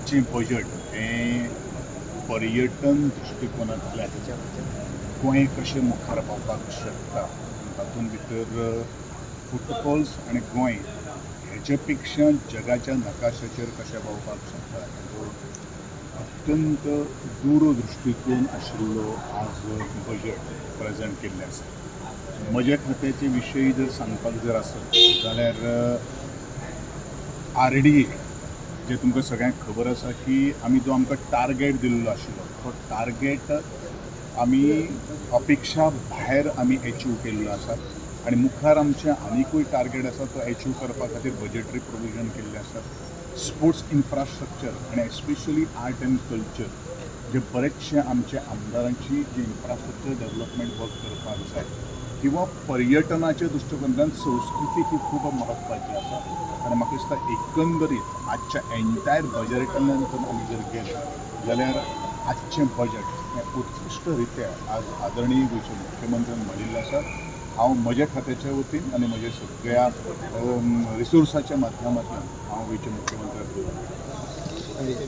आजचें budget हें पर्यटन दृश्टिकोनांतल्यान गोंय कशें मुखार पावपाक शकता, तातूंत भितर फुटफॉल्स आनी गोंय हेचे पेक्षा जगाच्या नकाशाचेर कशें पावपाक शकता, हो अत्यंत दूरदृश्टिकोन आशिल्लो आज बजट प्रेजेंट केल्लें आसा. म्हज्या खात्याचे विशयी जर सांगपाक जर आसत जाल्यार आरडीए जे तुमकां सगळ्यांक खबर आसा की आमी जो आमकां टार्गेट दिल्लो आशिल्लो तो टार्गेट आमी अपेक्षा भायर आमी एचीव केल्लो आसा आनी मुखार आमचें आनिकूय टार्गेट आसा, तो एचीव करपा खातीर बजेटरी प्रोविजन केल्लें आसा. स्पोर्ट्स इन्फ्रास्ट्रक्चर आनी एस्पेशली आर्ट अँड कल्चर जे बरेचशे आमचे आमदारांची जी इन्फ्रास्ट्रक्चर डेव्हलपमेंट वर्क करपाक जाय किंवा पर्यटनाच्या दृश्टिकोनांतल्यान संस्कृती ही खूब म्हत्वाची आसा. आनी म्हाका दिसता एकंदरीत आजच्या एंटायर बजेटांतल्यान जर आमी जर गेले जाल्यार आजचें बजेट हें उत्कृश्ट रित्या आज आदरणीय गोंयचे मुख्यमंत्र्यान मांडिल्लें आसा. हांव म्हज्या खात्याच्या वतीन आनी म्हज्या सगळ्या रिसोर्साच्या माध्यमांतल्यान हांव गोंयच्या मुख्यमंत्र्याक उलयतां.